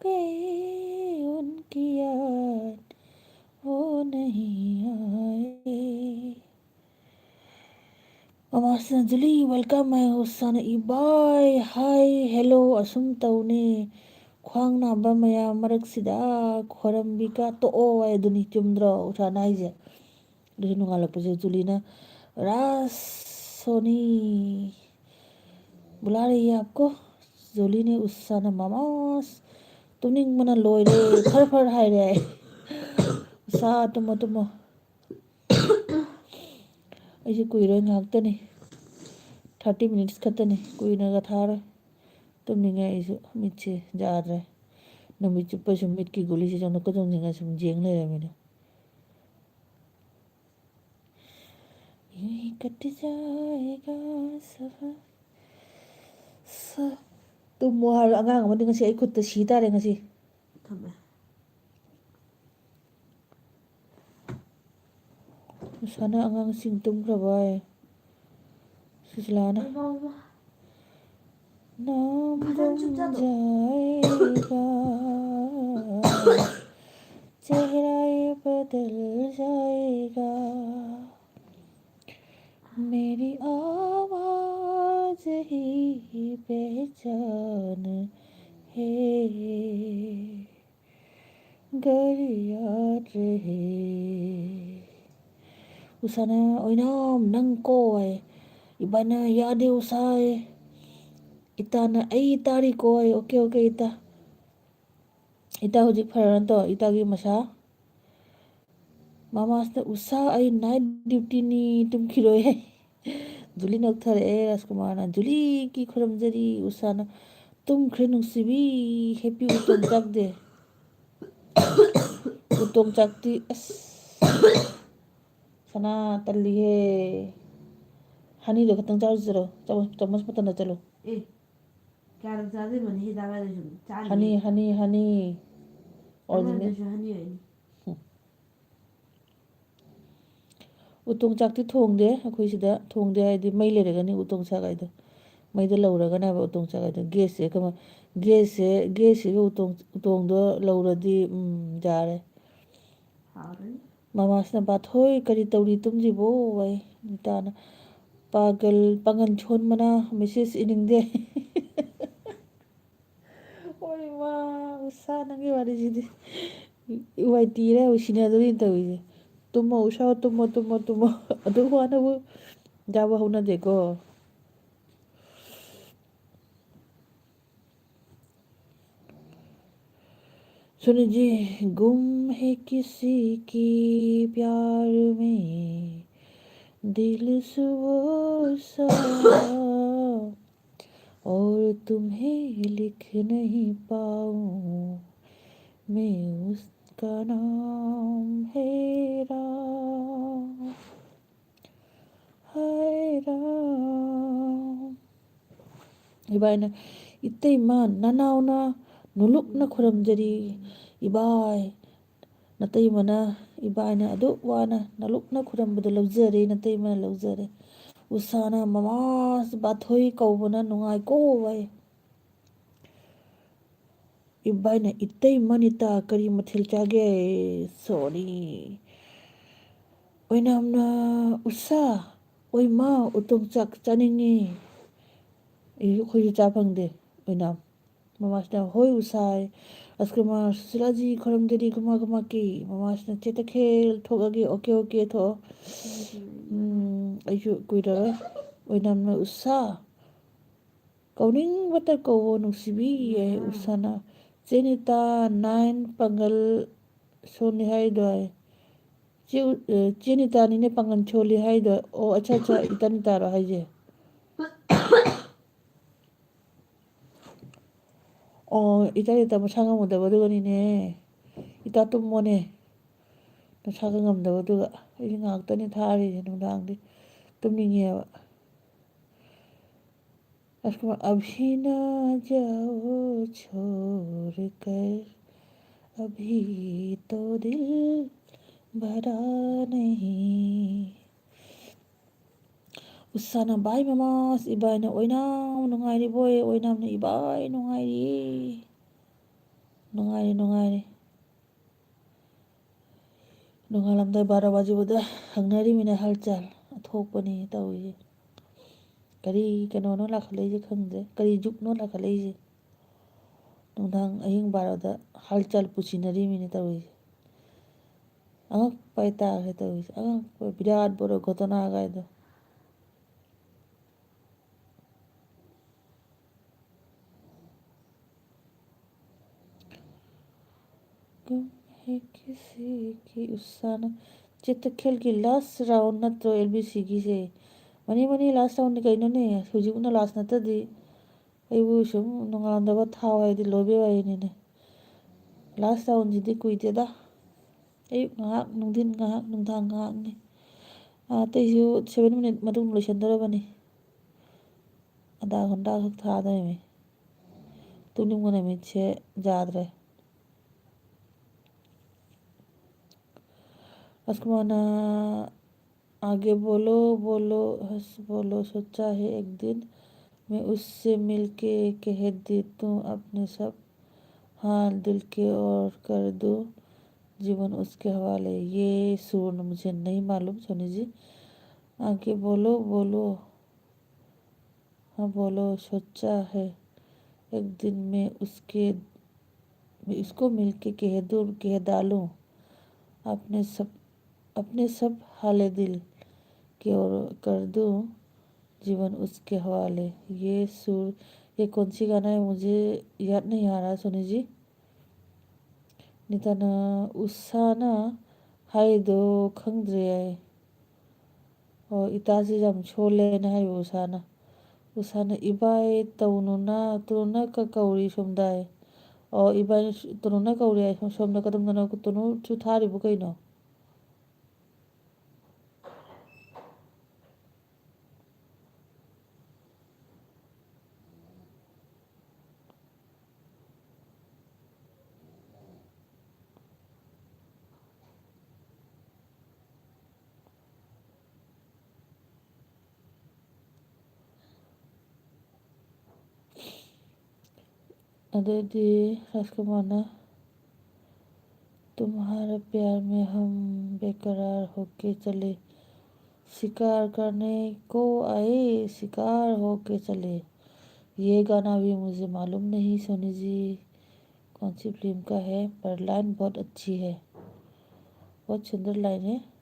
ꯒꯌꯦ ꯎꯟꯀꯤ ꯌꯥꯗ ꯋꯣ ꯅꯍꯤ ꯑꯥꯌꯦ꯫ ꯃꯃꯥꯁꯤꯅ, "ꯖꯨꯂꯤ, welcome, my ꯎꯁꯥꯅ ꯏꯕꯥꯏ, hi, hello, ꯑꯁꯨꯝ ꯇꯧꯅꯦ꯫ ꯈ꯭ꯋꯥꯡ ꯅꯥꯕ ꯃꯌꯥꯝ ꯃꯔꯛꯁꯤꯗ ꯈꯣꯏꯔꯝꯕꯤꯒ ꯇꯣꯛꯑꯣ" ꯍꯥꯏ꯫ ꯑꯗꯨꯅꯤ, ꯆꯨꯝꯗ꯭ꯔꯣ ꯎꯁꯥꯅ ꯍꯥꯏꯁꯦ? ꯑꯗꯨꯁꯨ ꯅꯣꯡꯉꯥꯜꯂꯛꯄꯁꯦ ꯖꯨꯂꯤꯅ, "ꯔꯥꯖ ꯁꯣꯅꯤ ꯕꯨꯂꯥ ꯔꯍꯤ ꯍꯦ ꯑꯥꯞꯀꯣ?" ꯖꯨꯂꯤꯅꯦ ꯎꯁꯥꯅ, "ꯃꯃꯥꯁ, ꯇꯨꯝꯅꯤꯡꯕꯅ ꯂꯣꯏꯔꯦ, ꯐꯔ ꯐꯔ" ꯍꯥꯏꯔꯦ꯫ "ꯎꯁꯥ, ꯇꯨꯝꯃꯣ, ꯇꯨꯝꯃꯣ꯫ ꯑꯩꯁꯨ ꯀꯨꯏꯔꯣꯏ, ꯉꯥꯏꯍꯥꯛꯇꯅꯤ, thirty minutes ꯈꯛꯇꯅꯤ, ꯀꯨꯏꯅꯒ ꯊꯥꯔꯣꯏ꯫ ꯇꯨꯝꯅꯤꯡꯉꯦ ꯑꯩꯁꯨ, ꯃꯤꯠꯁꯦ ꯌꯥꯗ꯭ꯔꯦ꯫ ꯅꯨꯃꯤꯠ ꯆꯨꯞꯄ ꯁꯨꯝ ꯃꯤꯠꯀꯤ ꯒꯨꯂꯤꯁꯦ ꯆꯣꯡꯊꯣꯛꯀ ꯆꯣꯡꯁꯤꯟꯒ ꯁꯨꯝ ꯌꯦꯡ ꯂꯩꯔꯃꯤꯅ꯫ ꯌꯨꯍꯤ ꯀꯠ ꯖꯥꯌꯦꯒꯥ ꯁꯐꯔ ꯁ-, ꯇꯨꯝꯃꯣ ꯍꯥꯏꯔꯣ꯫ ꯑꯉꯥꯡ ꯑꯃꯗꯤ ꯉꯁꯤ ꯑꯩ ꯈꯨꯠꯇ ꯁꯤ ꯇꯥꯔꯦ ꯉꯁꯤ꯫ ꯊꯝꯃꯦ꯫ ꯎꯁꯥꯅ ꯑꯉꯥꯡꯁꯤꯡ ꯇꯨꯝꯈ꯭ꯔꯕ ꯍꯥꯏ꯫ ꯁꯨꯁꯤꯂꯥꯅ꯫ ꯏꯃꯥ, ꯏꯃꯥ꯫ "नाम बदल जाएगा, चेहरा ये बदल जाएगा, मेरी आवाज ही पहचान है, गर याद रहे." ꯎꯁꯥꯅ, "ꯑꯣꯏꯅꯥꯝ, ꯅꯪ ꯀꯣ" ꯍꯥꯏ꯫ ꯏꯕꯥꯅ, "ꯌꯥꯗꯦ ꯎꯁꯥ" ꯍꯥꯏ꯫ ꯏꯇꯥꯅ, "ꯑꯩ ꯇꯥꯔꯤꯀꯣ" ꯍꯥꯏ꯫ "ꯑꯣꯀꯦ, ꯑꯣꯀꯦ, ꯏꯇꯥ꯫" ꯏꯇꯥ ꯍꯧꯖꯤꯛ ꯐꯔ ꯅꯠꯇ꯭ꯔꯣ? ꯏꯇꯥꯒꯤ ꯃꯁꯥ? ꯃꯃꯥꯁꯤꯅ, "ꯎꯁꯥ, ꯑꯩ night dutyꯅꯤ, ꯇꯨꯝꯈꯤꯔꯣꯏ" ꯍꯥꯏ꯫ ꯖꯨꯂꯤ ꯅꯣꯛꯊꯔꯛꯑꯦ ꯔꯥꯖꯀꯨꯃꯥꯔꯅ꯫ "ꯖꯨꯂꯤꯒꯤ ꯈꯨꯔꯨꯝꯖꯔꯤ ꯎꯁꯥꯅ꯫ ꯇꯨꯝꯈ꯭ꯔꯦ ꯅꯨꯡꯁꯤꯕꯤ, happy ꯎꯇꯣꯡ ꯆꯥꯛ day꯫ ꯎꯇꯣꯡ ꯆꯥꯛꯇꯤ ꯑꯁ, ꯁꯅꯥ ꯇꯜꯂꯤꯍꯦ꯫ ꯍꯅꯤꯗꯣ ꯈꯛꯇꯪ ꯆꯥꯔꯨꯁꯤꯔꯣ? ꯆꯥꯃꯁ, ꯆꯥꯃꯁ ꯃꯇꯝꯗ ꯆꯠꯂꯣ꯫ ꯑꯦ, ꯀꯌꯥꯔꯛ ꯆꯥꯗꯣꯏꯕꯅꯤ ꯍꯤꯗꯥꯛ ꯍꯥꯏꯔ ꯁꯨꯝ ꯆꯥꯅꯤ꯫ ꯍꯅꯤ, ꯍꯅꯤ, ꯍꯅꯤ꯫ ꯑꯃꯗꯨꯁꯨ ꯍꯅꯤ ꯑꯣꯏꯅꯤ꯫ ꯎꯇꯣꯡ ꯆꯥꯛꯇꯤ ꯊꯣꯡꯗꯦ ꯑꯩꯈꯣꯏ ꯁꯤꯗ꯫ ꯊꯣꯡꯗꯦ ꯍꯥꯏꯗꯤ ꯃꯩ ꯂꯩꯔꯒꯅꯤ ꯎꯇꯣꯡ ꯆꯥꯛ ꯍꯥꯏꯗꯣ꯫ ꯃꯩꯗ ꯂꯧꯔꯒꯅꯦꯕ ꯎꯇꯣꯡ ꯆꯥꯛ ꯍꯥꯏꯗꯣ꯫ Gasꯁꯦ ꯀꯃꯥꯏ-, gasꯁꯦ, gasꯁꯤꯒ ꯎꯇꯣꯡ, ꯎꯇꯣꯡꯗꯣ ꯂꯧꯔꯗꯤ, ꯎꯝ, ꯌꯥꯔꯦ꯫ ꯍꯥꯎꯔꯅꯤ꯫ ꯃꯃꯥꯁꯤꯅ, "ꯕꯥꯊꯣꯏ, ꯀꯔꯤ ꯇꯧꯔꯤ ꯇꯨꯝꯗ꯭ꯔꯤꯕꯣ?" ꯍꯥꯏ꯫ ꯏꯇꯥꯅ, "ꯄꯥꯒꯜ, ꯄꯥꯡꯒꯜ ꯁꯣꯟꯕꯅ message ꯏꯅꯤꯡꯗꯦ꯫" ꯑꯣꯏ ꯃꯥ, ꯎꯁꯥ, ꯅꯪꯒꯤ ꯋꯥꯔꯤꯁꯤꯗꯤ꯫ ꯋꯥꯏ ꯇꯤꯔꯦ, ꯁꯤꯟꯅꯗꯣꯔꯤ ꯇꯧꯔꯤꯁꯦ꯫ ꯇꯨꯝꯃꯣ, ꯎꯁꯥ, ꯇꯨꯝꯃꯣ, ꯇꯨꯝꯃꯣ, ꯇꯨꯝꯃꯣ꯫ ꯑꯗꯨ ꯋꯥꯅꯕꯨ ꯌꯥꯕ ꯍꯧꯅꯗꯦꯀꯣ꯫ सुन जी, गुम है किसी की प्यार में दिल सुबह सा, और तुम्हें लिख नहीं पाऊँ मैं उसका नाम, हे राम, हे राम। ꯏꯕꯥꯏꯅ, "ꯏꯇꯩꯃ, ꯅꯅꯥꯎꯅ ꯅꯨꯂꯨꯛꯅ ꯈꯨꯔꯨꯝꯖꯔꯤ ꯏꯕꯥꯏ꯫ ꯅꯇꯩꯃꯅ ꯏꯕꯥꯏꯅ ꯑꯗꯨꯛ ꯋꯥꯅ ꯅꯂꯨꯛꯅ ꯈꯨꯔꯝꯕꯗꯣ ꯂꯧꯖꯔꯦ, ꯅꯇꯩꯃꯅ ꯂꯧꯖꯔꯦ꯫ ꯎꯁꯥꯅ ꯃꯃꯥꯁ ꯕꯥꯊꯣꯏ ꯀꯧꯕꯅ ꯅꯨꯡꯉꯥꯏꯀꯣ ꯋꯥꯏ꯫ ꯏꯕꯥꯏꯅ ꯏꯇꯩ ꯃꯅꯤꯇꯥ ꯀꯔꯤ ꯃꯊꯦꯜ ꯆꯥꯒꯦ? ꯁꯣꯔꯤ꯫ ꯑꯣꯏꯅꯥꯝꯅ ꯎꯁꯥ, ꯑꯣꯏꯃꯥ, ꯎꯇꯣꯡ ꯆꯥꯛ ꯆꯥꯅꯤꯡꯉꯤ꯫ ꯑꯩ, ꯑꯩꯈꯣꯏꯁꯨ ꯆꯥ ꯐꯪꯗꯦ꯫ ꯑꯣꯏꯅꯥꯝ꯫ ꯃꯃꯥꯁꯤꯅ ꯍꯣꯏ ꯎꯁꯥ꯫ ꯑꯁꯀꯨꯃꯥꯔ ꯁꯨꯁꯤꯂꯥꯖꯤ ꯈꯣꯔꯝꯗꯦꯔꯤ ꯒꯨꯃꯥ ꯒꯨꯃꯥꯀꯤ꯫ ꯃꯃꯥꯁꯤꯅ ꯆꯦ ꯇꯈꯦꯜ ꯊꯣꯛꯑꯒꯦ꯫ ꯑꯣꯀꯦ, ꯑꯣꯀꯦ, ꯊꯣꯛꯑꯣ꯫ ꯎꯝ, ꯑꯩꯁꯨ ꯀꯨꯏꯔꯔꯣꯏ꯫ ꯑꯣꯏꯅꯥꯝꯅ ꯎꯁꯥ꯫ ꯀꯧꯅꯤꯡꯕꯇ ꯀꯧꯋꯣ ꯅꯨꯡꯁꯤꯕꯤ ꯌꯥꯏ ꯎꯁꯥꯅ꯫ ꯆꯦ ꯅꯤꯇꯥ ꯅꯥꯏꯟ ꯄꯥꯡꯒꯜ ꯁꯣꯜꯂꯤ ꯍꯥꯏꯗꯣ ꯍꯥꯏ꯫ ꯆꯦ ꯎ-, ꯑ, ꯆꯦ ꯅꯤꯇꯥꯅꯤꯅꯦ ꯄꯥꯡꯒꯜ ꯁꯣꯜꯂꯤ ꯍꯥꯏꯗꯣ꯫ ꯑꯣ, ꯑꯆꯥ, ꯑꯆꯥ, ꯏꯇꯥ ꯅꯤꯇꯥꯔꯣ ꯍꯥꯏꯁꯦ? ꯑꯣ, ꯏꯇꯥ ꯅꯤꯇꯥ ꯃꯁꯥ ꯉꯝꯃꯨꯗꯕ ꯑꯗꯨꯒꯅꯤꯅꯦ꯫ ꯏꯇꯥ ꯇꯨꯝꯃꯣꯅꯦ꯫ ꯅꯁꯥꯒ ꯉꯝꯗꯕ ꯑꯗꯨꯒ꯫ ꯑꯩꯗꯤ ꯉꯥꯏꯍꯥꯛꯇꯅꯤ ꯊꯥꯔꯤꯁꯦ ꯅꯨꯡꯗꯥꯡꯗꯤ꯫ ꯇꯨꯝꯅꯤꯡꯉꯦꯕ꯫ ꯑꯁ, ꯑꯕꯍꯤ ꯅꯥ ꯖꯥꯑꯣ ꯆꯣꯔ ꯀꯔ, ꯑꯕꯍꯤ ꯇꯣ ꯗꯤꯜ ꯚꯔꯥ ꯅꯍꯤ꯫ ꯎꯁꯥꯅ ꯚꯥꯏ ꯃꯃꯥꯁ ꯏꯕꯥꯏꯅ ꯑꯣꯏꯅꯥꯝ ꯅꯨꯡꯉꯥꯏꯔꯤꯕꯣꯏ, ꯑꯣꯏꯅꯥꯝꯅ ꯏꯕꯥꯏ ꯅꯨꯡꯉꯥꯏꯔꯤꯌꯦ꯫ ꯅꯨꯡꯉꯥꯏꯔꯤ, ꯅꯨꯡꯉꯥꯏꯔꯤ꯫ ꯅꯣꯡꯉꯥꯜꯂꯝꯗꯥꯏ ꯕꯥꯔꯣ ꯕꯥꯖꯤꯕꯨꯗ ꯍꯪꯅꯔꯤꯃꯤꯅ ꯍꯜꯆꯜ꯫ ꯑꯊꯣꯛꯄꯅꯤ ꯇꯧꯔꯤꯁꯦ꯫ ꯀꯔꯤ ꯀꯩꯅꯣꯅꯣ ꯂꯥꯛꯈꯠꯂꯛꯏꯁꯦ ꯈꯪꯗꯦ꯫ ꯀꯔꯤ ꯖꯨꯛꯅꯣ ꯂꯥꯛꯈꯠꯂꯛꯏꯁꯦ꯫ ꯅꯨꯡꯗꯥꯡ ꯑꯍꯤꯡ ꯕꯥꯔꯣꯗ ꯍꯜꯆꯜ ꯄꯨꯁꯤꯟꯅꯔꯤꯃꯤꯅ ꯇꯧꯔꯤꯁꯦ꯫ ꯑꯉꯛꯄ ꯍꯥꯏꯇꯥꯔꯦ ꯇꯧꯔꯤꯁꯦ꯫ ꯑꯉꯛꯄ ꯕꯤꯔꯥꯠ ꯕꯣꯔꯣ ꯘꯣꯇꯣꯅꯥ ꯀꯥꯏꯗꯣ꯫ ꯒꯨꯝ ꯍꯦ ꯀꯤꯁꯤ ꯀꯤ ꯎꯁꯥꯅ꯫ ꯆꯦ ꯇꯈꯦꯜꯒꯤ last round ꯅꯠꯇ꯭ꯔꯣ LBCꯒꯤꯁꯦ? ꯃꯥꯅꯤ, ꯃꯥꯅꯤ, last roundꯅꯤ ꯀꯩꯅꯣꯅꯦ꯫ ꯍꯧꯖꯤꯛꯅ last ꯅꯠꯇ꯭ꯔꯗꯤ ꯑꯩꯕꯨ ꯁꯨꯝ ꯅꯣꯡꯉꯥꯟꯗꯕ ꯊꯥꯎ ꯍꯥꯏꯗꯤ ꯂꯣꯏꯕꯩ ꯋꯥꯔꯤꯅꯤꯅꯦ꯫ Last roundꯁꯤꯗꯤ ꯀꯨꯏꯗꯦꯗ꯫ ꯑꯌꯨꯛ ꯉꯥꯏꯍꯥꯛ, ꯅꯨꯡꯊꯤꯟ ꯉꯥꯏꯍꯥꯛ, ꯅꯨꯡꯗꯥꯡ ꯉꯥꯏꯍꯥꯛꯅꯤ꯫ ꯑꯥ, ꯑꯇꯩꯁꯨ seven minute ꯃꯇꯨꯡ ꯂꯣꯏꯁꯟꯗꯣꯔꯕꯅꯤ꯫ ꯑꯗꯥ ꯍꯨꯟꯗꯥ ꯈꯛ ꯊꯥꯗꯣꯏꯅꯤ꯫ ꯇꯨꯝꯅꯤꯡꯕꯅ ꯃꯤꯠꯁꯦ ꯌꯥꯗ꯭ꯔꯦ꯫ राजकुमार, आगे बोलो, बोलो, हंस बोलो, सोचा है एक दिन मैं उससे मिलके कह दी तू अपने सब हाल दिल के और कर दूँ जीवन उसके हवाले। ये सुर मुझे नहीं मालूम, सोनी जी। आगे बोलो, बोलो। हाँ, बोलो, सोचा है एक दिन मैं उसके, मैं उसको मिलके कह दूँ, कह डालूँ अपने सब, अपने सब हाले दिल के और कर दूँ जीवन उसके हवाले। ये सुर, ये कौन सी गाना है, मुझे याद नहीं आ रहा, सोनी जी। ꯅꯤꯇꯥꯅ, ꯎꯁꯥꯅ ꯍꯥꯏꯗꯣ ꯈꯪꯗ꯭ꯔꯦ ꯍꯥꯏ꯫ ꯑꯣ, ꯏꯇꯥꯁꯤ ꯌꯥꯝ ꯁꯣꯜꯂꯦꯅ ꯍꯥꯏꯕ ꯎꯁꯥꯅ꯫ ꯎꯁꯥꯅ, "ꯏꯕꯥꯏ ꯇꯧꯅꯨꯅ, ꯇꯨꯅꯨꯅ ꯀ-, ꯀꯧꯔꯤ ꯁꯣꯝꯗꯥꯏ"꯫ ꯑꯣ, "ꯏꯕꯥꯏ ꯇꯨꯅꯨꯅ ꯀꯧꯔꯤ" ꯍꯥꯏ꯫ ꯁꯣꯝ-, ꯁꯣꯝꯗ ꯀꯗꯣꯝꯗꯅꯣ ꯇꯨꯅꯨꯁꯨ ꯊꯥꯔꯤꯕ ꯀꯩꯅꯣ? ꯑꯗꯩꯗꯤ ꯔꯥꯖꯀꯨꯃꯥꯔꯅ, "तुम्हारे प्यार में हम बेकरार होके चले, शिकार करने को आए, शिकार होके चले।" ये गाना भी मुझे मालूम नहीं, सोनी जी, कौन सी फिल्म का है, पर लाइन बहुत अच्छी है, बहुत सुंदर लाइन है।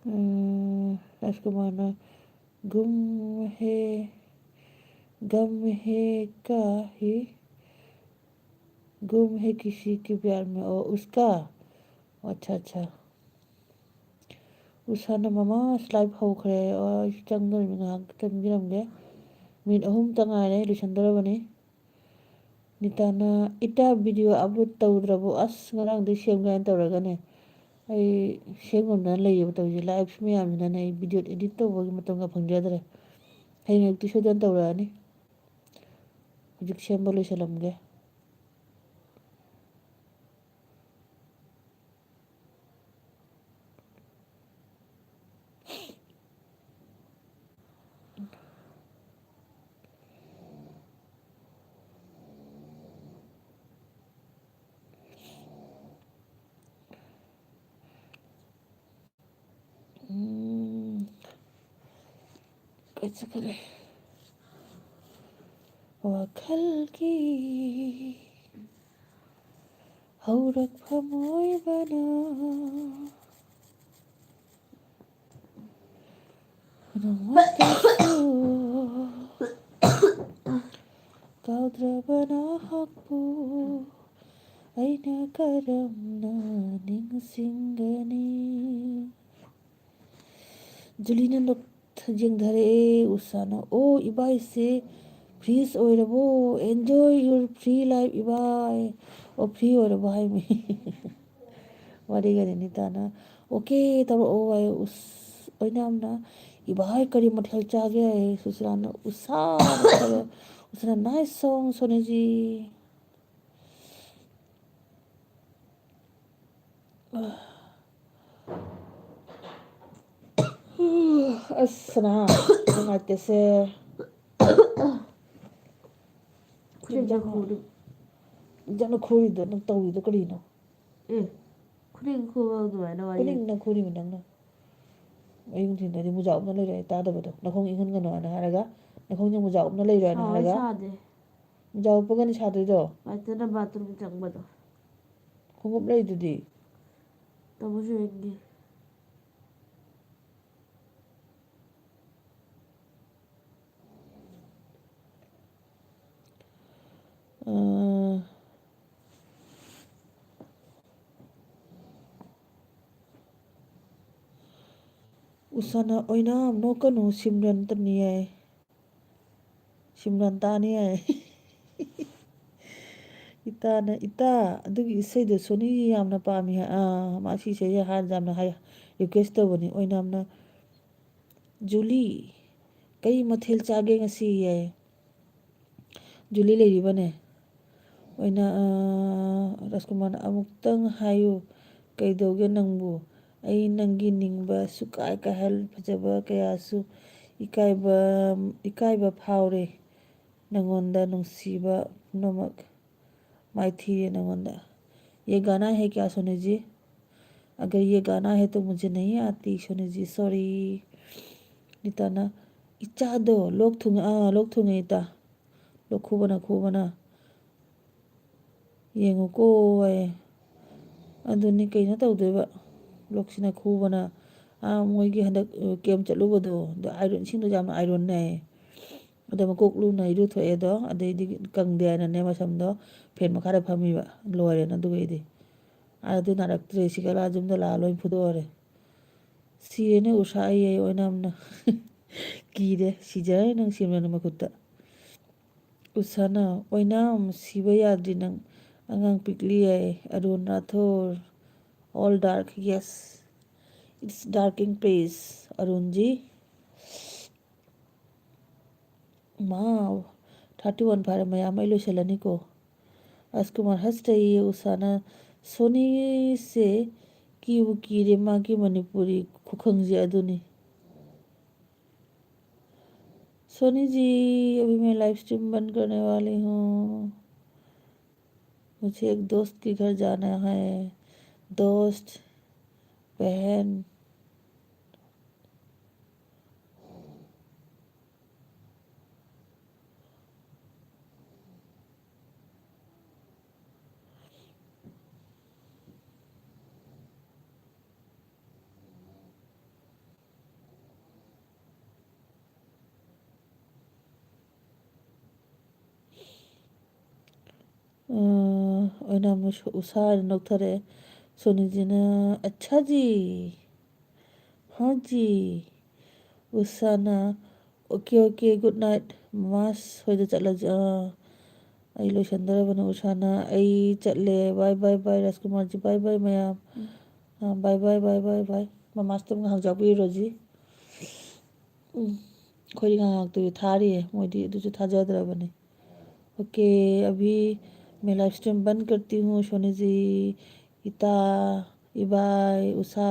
ꯎꯝ, ꯔꯥꯖꯀꯨꯃꯥꯔꯅ "गुम है, गम है क्या ही, गुम है किसी के प्यार में", ꯑꯣ, उसका꯫ ꯑꯠꯆꯥ, ꯑꯠꯆꯥ꯫ ꯎꯁꯥꯅ "ꯃꯃꯥ, ꯑꯁ, live ꯍꯧꯈ꯭ꯔꯦ꯫ ꯑꯣ, ꯑꯩꯁꯨ ꯆꯪꯗꯣꯔꯤꯃꯤ, ꯉꯥꯏꯍꯥꯛ ꯆꯪꯕꯤꯔꯝꯒꯦ꯫ ꯃꯤꯅꯤꯠ ꯑꯍꯨꯝꯇ ꯉꯥꯏꯔꯦ, ꯂꯣꯏꯁꯟꯗꯣꯔꯕꯅꯤ"꯫ ꯅꯤꯇꯥꯅ "ꯏꯇꯥ, video upload ꯇꯧꯗ꯭ꯔꯕꯣ?" ꯑꯁ, ꯉꯔꯥꯡꯗꯩ ꯁꯦꯝꯒꯦ ꯍꯥꯏꯅ ꯇꯧꯔꯒꯅꯦ, ꯑꯩ ꯁꯦꯝ ꯉꯝꯗꯅ ꯂꯩꯌꯦꯕ ꯇꯧꯔꯤꯁꯦ꯫ Live ꯃꯌꯥꯝꯁꯤꯅꯅꯦ ꯑꯩ video edit ꯇꯧꯕꯒꯤ ꯃꯇꯝꯒ ꯐꯪꯖꯗ꯭ꯔꯦ꯫ ꯍꯌꯦꯡ ꯑꯌꯨꯛꯇꯤ ꯁꯣꯏꯗꯅ ꯇꯧꯔꯛꯑꯅꯤ꯫ ꯍꯧꯖꯤꯛ ꯁꯦꯝꯕ ꯂꯣꯏꯁꯜꯂꯝꯒꯦ꯫ ꯎꯝ, ꯀꯥꯏ ꯆꯠꯈ꯭ꯔꯦ? ꯋꯥꯈꯜꯒꯤ ꯍꯧꯔꯛꯐꯝ ꯑꯣꯏꯕꯅ ꯅꯣꯡꯃꯇꯁꯨ ꯀꯥꯎꯗ꯭ꯔꯕ ꯅꯍꯥꯛꯄꯨ ꯑꯩꯅ ꯀꯔꯝꯅ ꯅꯤꯡꯁꯤꯡꯒꯅꯤ? ꯖꯨꯂꯤꯅ ꯅꯣꯛ-, ꯌꯦꯡꯊꯔꯛꯑꯦ꯫ ꯎꯁꯥꯅ, "ꯑꯣ, ꯏꯕꯥꯏꯁꯦ freeze ꯑꯣꯏꯔꯕꯣ? Enjoy your free life, ꯏꯕꯥꯏ"꯫ ꯑꯣ, free ꯑꯣꯏꯔꯕꯣ ꯍꯥꯏꯃꯤ꯫ ꯋꯥꯔꯤꯒꯗꯤ ꯅꯤꯇꯥꯅ, "OK, ꯇꯧꯔꯛꯑꯣ" ꯍꯥꯏ꯫ ꯎꯁ-, ꯑꯣꯏꯅꯥꯝꯅ, "ꯏꯕꯥꯏ, ꯀꯔꯤ ꯃꯊꯦꯜ ꯆꯥꯒꯦ?" ꯍꯥꯏ꯫ ꯁꯨꯁꯤꯂꯥꯅ, "ꯎꯁꯥ" ꯍꯥꯏꯔ, ꯎꯁꯥꯅ, "Nice song, ꯁꯣꯅꯤꯖꯤ"꯫ ꯑꯁ, ꯁꯅꯥ, ꯅꯨꯡꯉꯥꯏꯇꯦꯁꯦ꯫ ꯈꯨꯗꯤꯡ ꯏꯟꯖꯥꯡ ꯆꯪꯉꯣ꯫ ꯈꯨꯔꯤ-, ꯏꯟꯖꯥꯡꯅ ꯈꯨꯔꯤꯗꯣ ꯅꯪ ꯇꯧꯔꯤꯗꯣ ꯀꯔꯤꯅꯣ? ꯑꯦ, ꯈꯨꯗꯤꯡ ꯈꯨꯕ ꯑꯗꯨꯃꯥꯏꯅ ꯋꯥꯔꯤ꯫ ꯈꯨꯗꯤꯡꯅ ꯈꯨꯔꯤꯕ ꯅꯪꯅ꯫ ꯑꯌꯨꯛ ꯅꯨꯡꯊꯤꯟꯗꯗꯤ ꯃꯨꯖꯥ ꯎꯞꯅ ꯂꯩꯔꯣꯏ ꯍꯥꯏ ꯇꯥꯗꯕꯗꯣ꯫ ꯅꯈꯣꯡ ꯏꯪꯍꯟꯒꯅꯣ ꯍꯥꯏꯅ ꯍꯥꯏꯔꯒ, ꯅꯈꯣꯡꯁꯦ ꯃꯨꯖꯥ ꯎꯞꯅ ꯂꯩꯔꯣꯏ ꯍꯥꯏꯅ ꯁꯥꯎꯋꯦ, ꯍꯥꯏꯔꯒ꯫ ꯁꯥꯗꯦ꯫ ꯃꯨꯖꯥ ꯎꯞꯄꯒꯅꯤ ꯁꯥꯗꯣꯏꯗꯣ꯫ ꯕꯥꯆꯧꯅ bathroom ꯆꯪꯕꯗꯣ꯫ ꯈꯣꯡꯎꯞ ꯂꯩꯗꯨꯗꯤ꯫ ꯇꯧꯕꯁꯨ ꯌꯦꯡꯒꯦ꯫ ꯑꯥ, ꯎꯁꯥꯅ ꯑꯣꯏꯅꯥꯝ ꯅꯣꯛꯀꯅꯨ, ꯁꯤꯝꯔꯟꯇꯅꯤ ꯍꯥꯏ꯫ ꯁꯤꯝꯔꯟꯇꯥꯅꯤ ꯍꯥꯏ꯫ ꯏꯇꯥꯅ, "ꯏꯇꯥ, ꯑꯗꯨꯒꯤ ꯏꯁꯩꯗꯣ ꯁꯣꯅꯤꯒꯤ ꯌꯥꯝꯅ ꯄꯥꯝꯃꯤ ꯍꯥꯏ꯫" ꯑꯥ, ꯃꯥ ꯁꯤ ꯏꯁꯩꯁꯦ ꯍꯥꯟꯅ ꯌꯥꯝꯅ ꯍꯥꯏ, request ꯇꯧꯕꯅꯤ꯫ ꯑꯣꯏꯅꯥꯝꯅ, "ꯖꯨꯂꯤ, ꯀꯩ ꯃꯊꯦꯜ ꯆꯥꯒꯦ ꯉꯁꯤ?" ꯍꯥꯏ꯫ ꯖꯨꯂꯤ ꯂꯩꯔꯤꯕꯅꯦ꯫ ꯑꯣꯏꯅꯥ, ꯑꯥ, ꯔꯥꯖꯀꯨꯃꯥꯔꯅ, "ꯑꯃꯨꯛꯇꯪ ꯍꯥꯏꯌꯨ, ꯀꯩꯗꯧꯒꯦ ꯅꯪꯕꯨ? ꯑꯩ ꯅꯪꯒꯤ ꯅꯤꯡꯕ ꯁꯨꯀꯥꯏ ꯀꯥꯏꯍꯜ ꯐꯖꯕ ꯀꯌꯥꯁꯨ ꯏꯀꯥꯏꯕ, ꯏꯀꯥꯏꯕ ꯐꯥꯎꯔꯦ꯫ ꯅꯪꯉꯣꯟꯗ ꯅꯨꯡꯁꯤꯕ ꯄꯨꯝꯅꯃꯛ ꯃꯥꯏꯊꯤꯔꯦ ꯅꯪꯉꯣꯟꯗ꯫ ये गाना है क्या सोनी जी? अगर ये गाना है तो मुझे नहीं आती सोनी जी, sorry." ꯅꯤꯇꯥꯅ, "ꯏꯆꯥꯗꯣ ꯂꯣꯛ ꯊꯨꯡꯉꯦ, ꯑꯥ, ꯂꯣꯛ ꯊꯨꯡꯉꯦ ꯏꯇꯥ꯫ ꯂꯣꯛ ꯈꯨꯕꯅ, ꯈꯨꯕꯅ꯫ ꯌꯦꯡꯉꯨꯀꯣ" ꯍꯥꯏꯌꯦ꯫ ꯑꯗꯨꯅꯤ ꯀꯩꯅꯣ ꯇꯧꯗꯣꯏꯕ꯫ ꯂꯣꯛꯁꯤꯅ ꯈꯨꯕꯅ꯫ ꯑꯥ, ꯃꯣꯏꯒꯤ ꯍꯟꯗꯛ, ꯑ, camp ꯆꯠꯂꯨꯕꯗꯣ, ꯑꯗ iron, ꯏꯁꯤꯡꯗꯣ ꯌꯥꯝꯅ iron ꯅꯦ ꯍꯥꯏꯌꯦ꯫ ꯑꯗꯣ ꯃꯀꯣꯛ ꯂꯨꯅ ꯏꯔꯨꯊꯣꯛꯑꯦ ꯑꯗꯣ, ꯑꯗꯩꯗꯤ ꯀꯪꯗꯦ ꯍꯥꯏꯅꯅꯦ ꯃꯁꯝꯗꯣ fan ꯃꯈꯥꯗ ꯐꯝꯃꯤꯕ꯫ ꯂꯣꯏꯔꯦꯅ ꯑꯗꯨꯒꯩꯗꯤ꯫ ꯑꯗꯨ ꯅꯥꯔꯛꯇ꯭ꯔꯦ, ꯁꯤꯒ ꯂꯥ ꯌꯨꯝꯗ ꯂꯥꯛꯑ ꯂꯣꯏ ꯐꯨꯗꯣꯛꯑꯔꯦ꯫ ꯁꯤꯔꯦꯅꯦ ꯎꯁꯥ ꯑꯩ, ꯑꯩ ꯑꯣꯏꯅꯥꯝꯅ꯫ ꯀꯤꯔꯦ, ꯁꯤꯖꯔꯦ ꯅꯪ ꯁꯤꯝꯔꯟ ꯃꯈꯨꯠꯇ꯫ ꯎꯁꯥꯅ, "ꯑꯣꯏꯅꯥꯝ, ꯁꯤꯕ ꯌꯥꯗ꯭ꯔꯤ ꯅꯪ, ꯑꯉꯥꯡ ꯄꯤꯛꯂꯤ" ꯍꯥꯏ꯫ Arun Rathore, "All dark, yes, it's dark in place, ꯑꯔꯨꯟꯖꯤ꯫ ꯃꯥ, thirty one ꯐꯥꯔꯦ ꯃꯌꯥꯝ, ꯑꯩ ꯂꯣꯏꯁꯤꯜꯂꯅꯤꯀꯣ꯫" ꯔꯥꯖꯀꯨꯃꯥꯔ, ꯍꯁ ꯔꯍꯤ ꯍꯦ ꯎꯁꯥꯅ, ꯁꯣꯅꯤꯁꯦ ꯀꯤꯕꯨ ꯀꯤꯔꯦ, ꯃꯥꯒꯤ ꯃꯅꯤꯄꯨꯔꯤ ꯈꯨꯈꯪꯁꯦ ꯑꯗꯨꯅꯤ꯫ सोनी जी, अभी मैं live stream बंद करने वाली हूँ, मुझे एक दोस्त के घर जाना है। दोस्त, बहन, ꯑꯣꯏꯅ ꯑꯃꯨꯛ ꯎꯁꯥ ꯍꯥꯏꯅ ꯅꯣꯛꯊꯔꯛꯑꯦ꯫ ꯁꯣꯅꯤꯖꯤꯅ, "ꯑꯠꯁꯥ ꯖꯤ, ꯍꯥ ꯖꯤ"꯫ ꯎꯁꯥꯅ, "ꯑꯣꯀꯦ, ꯑꯣꯀꯦ, ꯒꯨꯗ ꯅꯥꯏꯠ꯫ ꯃꯃꯥꯁ ꯍꯣꯏꯗ ꯆꯠꯂꯁꯤ꯫ ꯑꯥ, ꯑꯩ ꯂꯣꯏꯁꯟꯗꯧꯔꯕꯅꯤ"꯫ ꯎꯁꯥꯅ, "ꯑꯩ ꯆꯠꯂꯦ꯫ ꯕꯥꯏ, ꯕꯥꯏ, ꯕꯥꯏ, ꯔꯥꯖꯀꯨꯃꯥꯔꯖꯤ꯫ ꯕꯥꯏ, ꯕꯥꯏ, ꯃꯌꯥꯝ꯫ ꯑꯥ, ꯕꯥꯏ, ꯕꯥꯏ, ꯕꯥꯏ, ꯕꯥꯏ, ꯕꯥꯏ"꯫ ꯃꯃꯥꯁꯇꯣ ꯉꯥꯏꯍꯥꯛ ꯌꯥꯎꯕꯤꯔꯨꯔꯁꯤ꯫ ꯎꯝ, ꯑꯩꯈꯣꯏꯗꯤ ꯉꯥꯏꯍꯥꯛꯇꯨꯗꯤ ꯊꯥꯔꯤꯌꯦ, ꯃꯣꯏꯗꯤ ꯑꯗꯨꯁꯨ ꯊꯥꯖꯗ꯭ꯔꯕꯅꯤ꯫ "ꯑꯣꯀꯦ, ꯑꯚꯤ ꯃꯦ ꯂꯥꯏꯐ ꯁ꯭ꯇ꯭ꯔꯤꯝ ꯕꯟ ꯀꯔꯇꯤ ꯍꯨ, ꯁꯣꯅꯤꯖꯤ, ꯏꯇꯥ, ꯏꯕꯥꯏ, ꯎꯁꯥ"꯫